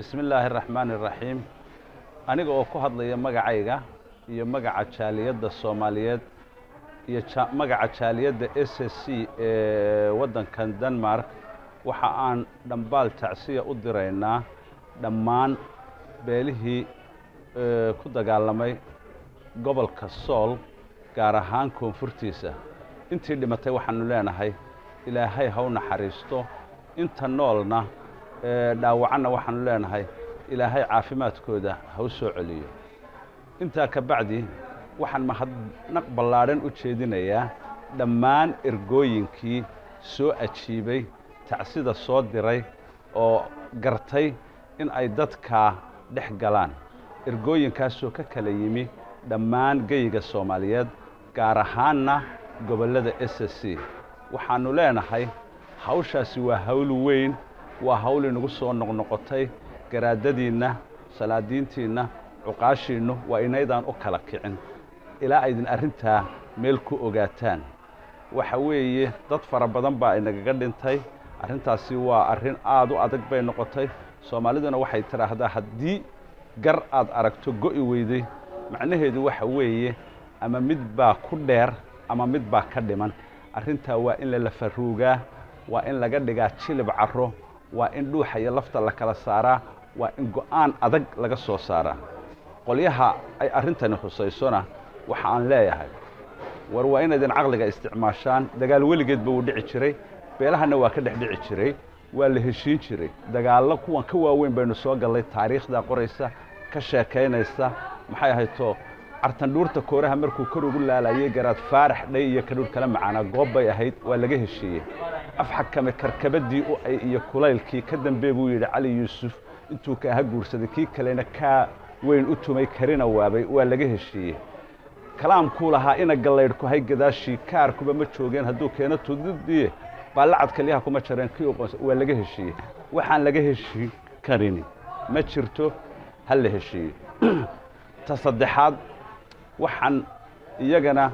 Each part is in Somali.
Bismi illaahi araxmaani iraxiim. Aniga oo ku hadlaya magacayga iyo magaca jaaliyadda Soomaaliyeed iyo magaca jaaliyadda SSC ee waddankan Denmark, waxa aan dhambaal tacsiya u diraynaa dhammaan beelihii ku dagaalamay gobolka Sool, gaar ahaan koonfurtiisa. Intii dhimatay waxaanu leenahay Ilaahay ha u naxariisto, inta noolna dhaawacanna waxaanu leenahay Ilaahay caafimaadkooda ha u soo celiyo. Intaa ka bacdi, waxaan mahadnaq ballaadhan u jeedinayaa dhammaan ergooyinkii soo ajiibay tacsida soo diray oo gartay in ay dadkaa dhex galaan, ergooyinkaasoo ka kala yimi dhammaan geyiga Soomaaliyeed, gaar ahaanna gobollada SSC. Waxaannu leenahay hawshaasi waa hawl weyn, waa hawl inagu soo noqnoqotay. Garaadadiinna, salaadiintiinna, cuqaashiinnu waa inaydaan u kala kicin ilaa aydin arrintaa meel ku ogaataan. Waxa weeye dad fara badan baa inagaga dhintay arrintaasi. Waa arrin aad u adag bay noqotay. Soomaaliduna waxay tidhaahdaa, haddii gar aad aragto go'i weyday, macnaheedu waxa weeye ama mid baa ku dheer ama mid baa ka dhiman. Arrintaa waa in lala faruugaa, waa in laga dhigaa jilib caro, waa in dhuuxa iyo lafta la kala saaraa, waa in go'aan adag laga soo saaraa. Qolyaha ay arrintani khusaysona waxa aan leeyahay, war waa inaydin caqliga isticmaashaan. Dagaal weligeedba wuu dhici jiray, beelahanna waa ka dhex dhici jiray, waa la heshiin jiray. Dagaallo kuwan ka waaweyn baynu soo gallay, taariikhdaa qoraysa, ka sheekaynaysa. Maxay ahayto, Cartandhuurta kooraha markuu kor ugu laalayay Garaad Faarax, dhay iyo kadhuur kala macaanaa, goob bay ahayd, waa laga heshiiyey. Afxakame karkabadii u ay iyo kulaylkii ka dambee buu yidhi Cali Yuusuf intuu kaaha guursaday, kii kalena kaa weyn u tumay karina waabay, waa laga heshiiyey. Kalaamkuu lahaa ina gallaydhku hay gadaashii kaarkuba ma joogeen hadduu keeno tudidii baallacad kaliyaha kuma jareen kii uqoonsa, waa laga heshiiyey. Waxaan laga heshiin karin ma jirto, ha la heshiiyo. Ta saddexaad, waxaan iyagana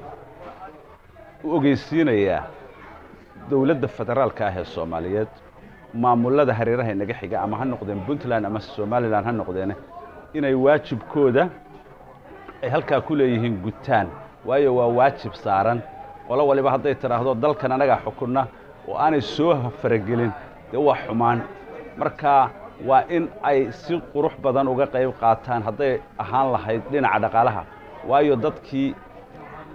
u ogeysiinayaa dowladda federaalka ah ee Soomaaliyeed, maamulada hareeraha inaga xiga, ama ha noqdeen Puntland ama Somalilan ha noqdeene, inay waajibkooda ay halkaa ku leeyihiin gutaan, waayo waa waajib saaran. Qolo waliba hadday tidhaahdo dalkan anagaa xukunna oo aanay soo faragelin, dee waa xumaan. Marka waa in ay si qurux badan uga qayb qaataan, hadday ahaan lahayd dhinaca dhaqaalaha, waayo dadkii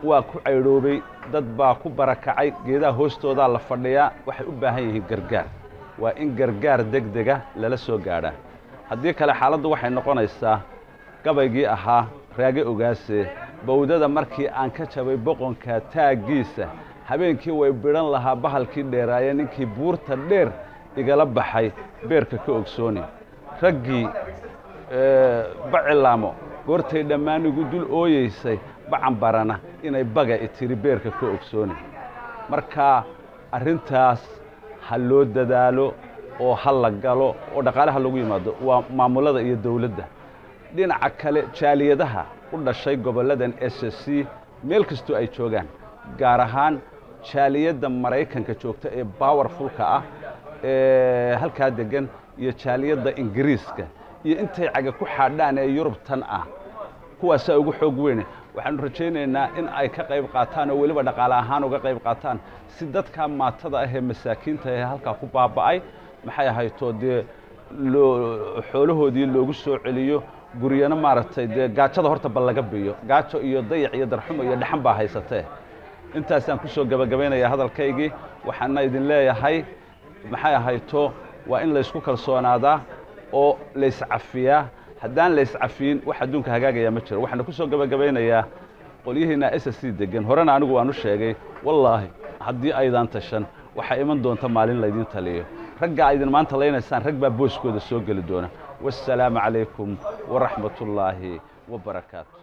waa ku caydhoobay, dad baa ku barakacay, geedaha hoostoodaa la fadhiyaa, waxay u baahan yihiin gargaar. Waa in gargaar deg dega lala soo gaadhaa. Haddii kale xaaladdu waxay noqonaysaa gabaygii ahaa Raage Ogaase: bawdada markii aan ka jabay boqonka taaggiisa, habeenkii way bidhan lahaa bahalkii dheeraaye, ninkii buurta dheer igala baxay beerka ka ogsooni, raggii bacilaamo goortay dhammaan igu dul ooyeysay, bacan barana inay baga itiri beerka ka ogsooni. Marka arrintaas ha loo dadaalo oo ha la galo oo dhaqaalaha lagu yimaado, waa maamulada iyo dowladda. Dhinaca kale, jaaliyadaha u dhashay gobolladan SSC meel kastoo ay joogaan, gaar ahaan jaaliyadda Maraykanka joogta ee powerfulka ah ee halkaa degan, iyo jaaliyadda Ingiriiska iyo intay caga ku xaadhaan ee Yurubtan ah, kuwaasaa ugu xoog weyne. Waxaanu rajaynaynaa in ay ka qayb qaataan oo weliba dhaqaale ahaan uga qayb qaataan, si dadka maatada ah ee masaakiinta ee halkaa ku baaba'ay, maxay ahayto, dee loo xoolahoodii loogu soo celiyo, guryana maaragtay dee gaajada horta bal laga biyo. Gaajo iyo dayac iyo darxumo iyo dhaxan baa haysatee. Intaasaan ku soo gabagabaynayaa hadalkaygii. Waxaana idin leeyahay, maxay ahayto, waa in laysku kalsoonaadaa oo layscafiyaa. Haddaan layscafiyin, wax adduunka hagaagaya ma jiro. Waxaana ku soo gabagabaynayaa qolyihiina SSC degan, horena anigu waan u sheegay, wallaahi haddii aydaan tashan, waxaa iman doonta maalin laydin taliyo. Raggaa idin maanta laynaysaan, rag baa booskooda soo geli doona. Wassalaamu calaykum waraxmat ullaahi wabarakaatu.